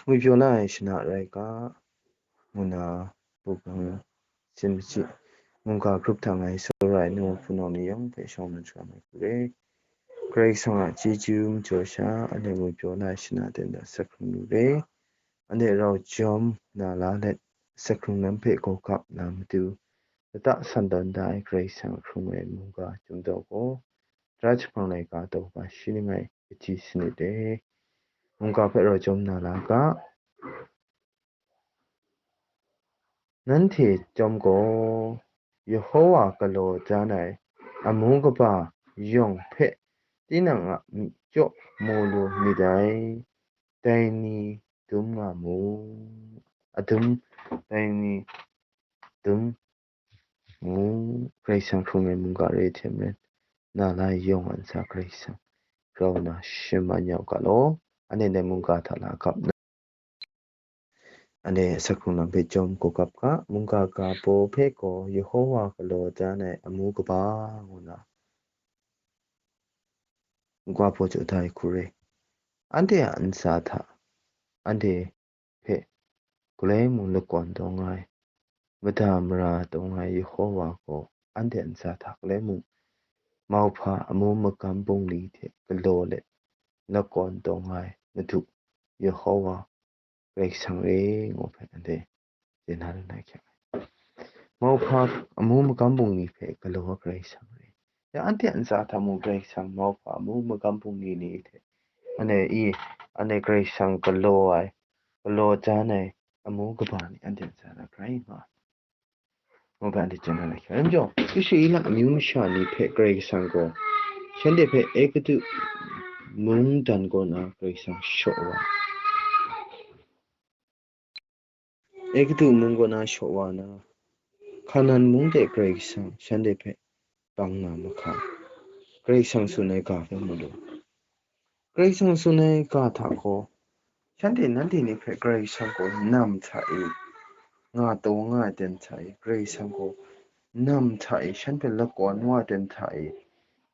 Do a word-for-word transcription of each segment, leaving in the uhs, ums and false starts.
Ngwi pyaw la ai shana rai ga, ngu na, hpung sin machyi, mungga grup hta ngai tsawra ai nu hpunau ni yawng hpe shawng na sharam ai hku re. Karai Kasang a chyeju majaw sha, anhte ngwi pyaw la ai shana ten da asak hkrung lu re. Anhte rau jawm na la let, asak hkrung lam hpe gaw gap na matu, lata san tawn da ai Karai Kasang a hkrung ai mungga chyum daw gaw, tara jahpang laika taw ga shi ning ai kachyi sanit e. Mungga hpe rau jawm na la ga. Nanhte chyawm gaw, Yehowa galaw dan ai amu kaba yawng hpe tinang a myi jaw mu lu myit dai, dai ni dum nga mu, adum, dai ni dum mu, Karai Kasang hkrung ai mungga re hte maren, na la ai yawng a ntsa Karai Kasang grau na shaman ya u ga law, anhte ndai mungga hta la gap na, anhte asak hkrung lam hpe jawm gaw gap ga, mungga ga baw hpe gaw Yehowa galaw dan ai amu kaba ngu na, mungga baw jaw da ai hku re. Anhte a ntsa hta, anhte hpe galai mung lakawn taw nga ai, mada mara taw nga ai Yehowa gaw anhte a ntsa hta galai mung, mauhpa amu magam bungli hte galaw let lakawn taw nga ai Madu Yehowa Karai Kasang re ngu hpe anhte chye na lu na hkyak ai. Mauhpa amu magam bungli hpe galaw ai Karai Kasang re. Ya anhte a ntsa hta mung Karai Kasang mauhpa amu magam bungli ni hte, anhte i, anhte Karai Kasang galaw ai, galaw dan ai amu kaba ni anhte a ntsa hta grai nga ai. Ngu hpe anhte chye na na hkyak ai. Rai majaw, Israela amyu masha ni hpe Karai Kasang gaw, shanhte hpe Egutu mungdan kaw na Karai Kasang shaw wa, Egutu mung kaw na shaw wa na, Hkanan mung de Karai Kasang shanhte hpe bang na mahka, Karai Kasang tsun ai ga hpe mu lu. Karai Kasang tsun ai ga hta gaw, shanhte nanhte ni hpe Karai Kasang gaw nam hta e, nga taw nga ai ten hta e, Karai Kasang gaw nam hta e, shanhte lakawn wa ai ten hta e,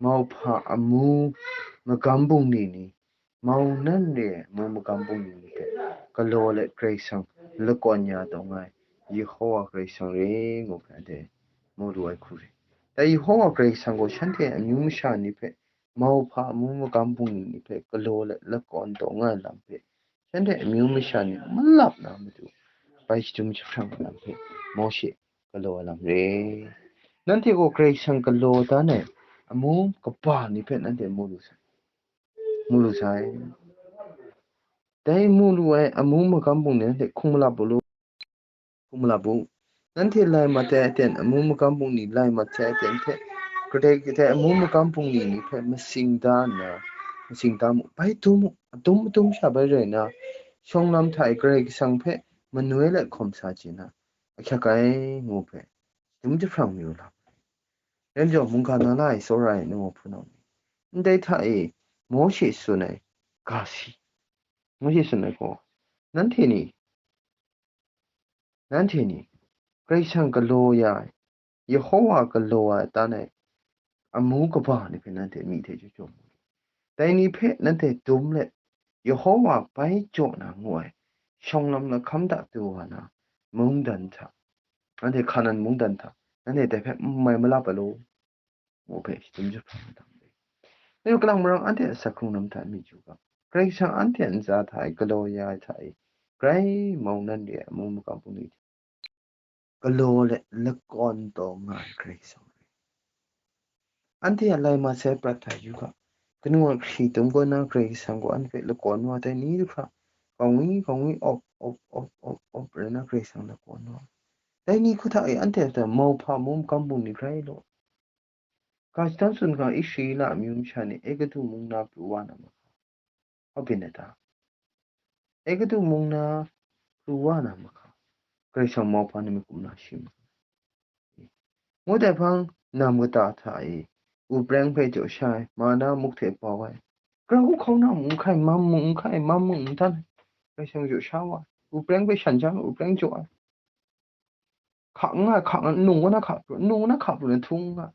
mauhpa amu magam bungli ni, mau nan re ai amu magam bungli ni hpe galaw let Karai Kasang lakawn ya taw nga ai, Yehowa Karai Kasang re ngu hpe anhte mu lu ai hku re. Dai Yehowa Karai Kasang gaw shanhte amyu masha ni hpe, mauhpa amu magam bungli ni hpe galaw let lakawn taw nga ai lam hpe, shanhte amyu masha ni malap na matu, bai shadum jahprang ai lam hpe, Mawshe galaw ai lam re. Nanhte gaw Karai Kasang galaw dan ai amu kaba ni hpe nanhte mu lu sai. Mu lu sai. Dai mu lu ai amu magam bungli ni nanhte hkung malap u lu. Hkung malap u. Nanhte lai mat ai aten, amu magam bungli lai mat ai aten hte, kadai kadai amu magam bungli ni hpe masing da nna, masing da mu, bai dum u, adum madum sha bai rai nna, shawng lam hta e Karai Kasang hpe manoi let hkawm sa chye na, ahkyak ai ngu hpe, dum jahprang mayu lam. Rai majaw, mungga na la ai tsawra ai nu hpunau ni, ndai hta e Mawshe tsun ai ga si, Mawshe tsun ai gaw, nanhte ni, nanhte ni, Karai Kasang galaw ya ai, Yehowa galaw ai dan ai amu kaba ni hpe nanhte myi hte chyawm mu. Dai ni hpe nanhte dum let, Yehowa bai jaw na ngu ai, shawng lam lahkam da tu wa na mungdan hta, nanhte Hkanan mungdan hta, nanhte dai hpe n mai malap ai law, ngu hpe shadum jahprang ai lam re. Dai majaw, kalang marang anhte a asak hkrung lam hta myit yu ga, Karai Kasang anhte a ntsa hta e galaw ya ai hta e, grai mau nan re ai amu magam bungli hte galaw let lakawn taw nga ai Karai Kasang re. Anhte a lai mat sai prat hta yu ga, kanu a hkri dum kaw na Karai Kasang gaw anhte hpe lakawn wa ai ni du hkra, gaw ngwi gaw ngwi op op op op op rai na Karai Kasang lakawn wa ai. Dai ni hku hta e anhte a hta mauhpa amu magam bungli grai law. Ga shadawn tsun ga, Israela amyu masha ni Egutu mung na pru wa na mahka, hpa byin ai ta? Egutu mung na pru wa na mahka, Karai Kasang mauhpa ni mung hkum na shi mahka. Ngut ai hpang, nam kata hta e, u preng hpe jaw sha ai, mana muk hte bau ai, grau hkau na mung n hkai, mam mung n hkai, mam mung n dan ai, Karai Kasang jaw sha wa ai, u preng hpe shan jang, u preng jaw ai. Hka n nga, hka n nga, nung kaw na hka pru, nung kaw na hka pru na htung n nga.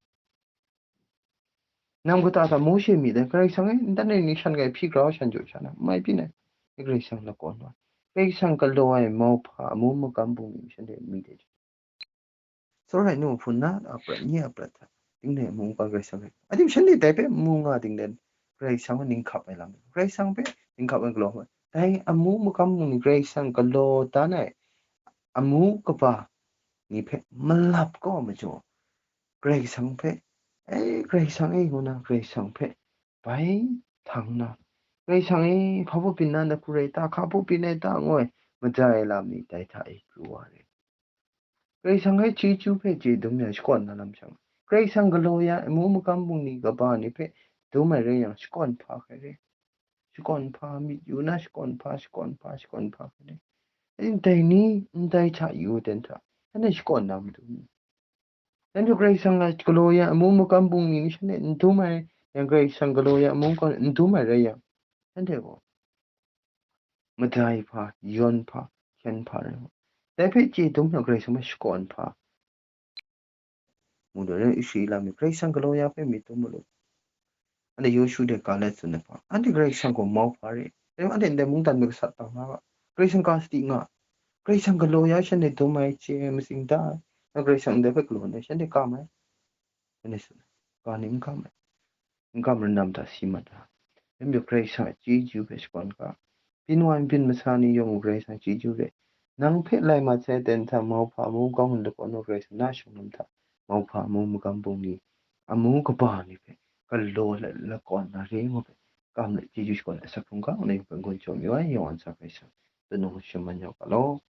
Nam kata hta Mawshe myit ai, Karai Kasang e, ntan e ni shan kai hpyi grau shan jaw sha na, n mai byin ai, Karai Kasang lakawn wa ai. Karai Kasang galaw ai mauhpa amu makam bungli shanhte myit ai. Tsawra ai nu hpun na a prat, nye a prat hta, tingnai amu makam Karai Kasang rai. Adim shanhte dai hpe mu nga dinglen, Karai Kasang hpe ning hkap ai lam, Karai Kasang hpe ning hkap ai galaw hpe, dai amu makam bungli Karai Kasang galaw dan ai amu kaba ni hpe malap kau majaw, Karai Kasang hpe, "E, Karai Kasang e," ngu na Karai Kasang hpe bai htang na, "Karai Kasang e, hpa baw byin na nda hku rai ta, hka baw byin ai ta," ngu ai, maja ai lam ni dai hta e pru wa ai. Karai Kasang hpe chyeju hpe chye dum ya shakawn na lam shang, Karai Kasang galaw ya ai amu makam bungli kaba ni hpe dum ai rai yang, shakawn hpa hkrai re. Shakawn hpa myit yu na, shakawn hpa, shakawn hpa, shakawn hpa hkrai re. Ndai ni, ndai hta yu ten hta, shanhte shakawn na matu ni? Shanhte Karai Kasang a galaw ya amu makam bungli ni shanhte n dum ai, yang Karai Kasang galaw ya amu makam n dum ai rai yang, shanhte gaw madai hpa, yawn hpa, hkyen hpa rai nga. Dai hpe chye dum yang Karai Kasang hpe shakawn hpa, mu lu, Israela myit Karai Kasang galaw ya hpe myit dum mu lu. Anhte Yawshu de Kaleb tsun ai hpa, anhte Karai Kasang gaw mauhpa re. Dai anhte ndai mungdan hpe gasat dang na ga, Karai Kasang ga sadi nga, Karai Kasang galaw ya shanhte dum ai chye ai matsing da ai, nang Karai Kasang ndai hpe galaw ai, shanhte kam ai. Shanhte tsun ai, ga ni n kam ai, n kam, ranam hta si mat ai. Dai majaw Karai Kasang a chyeju hpe shakawn ga, byin wa ai byin masa ni yawng gaw Karai Kasang chyeju re. Nang hpe lai mat sai ten hta mauhpa amu makam hkun lakawn wa Karai Kasang na shawng lam hta, mauhpa amu makam bungli, amu kaba ni hpe galaw let lakawn na re ngu hpe, kam let chyeju shakawn ai asak hkrung ga, nang yawng hpe n-gun jaw mayu ai, yawng a ntsa Karai Kasang, tunung shaman yau ga law.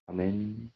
Amen.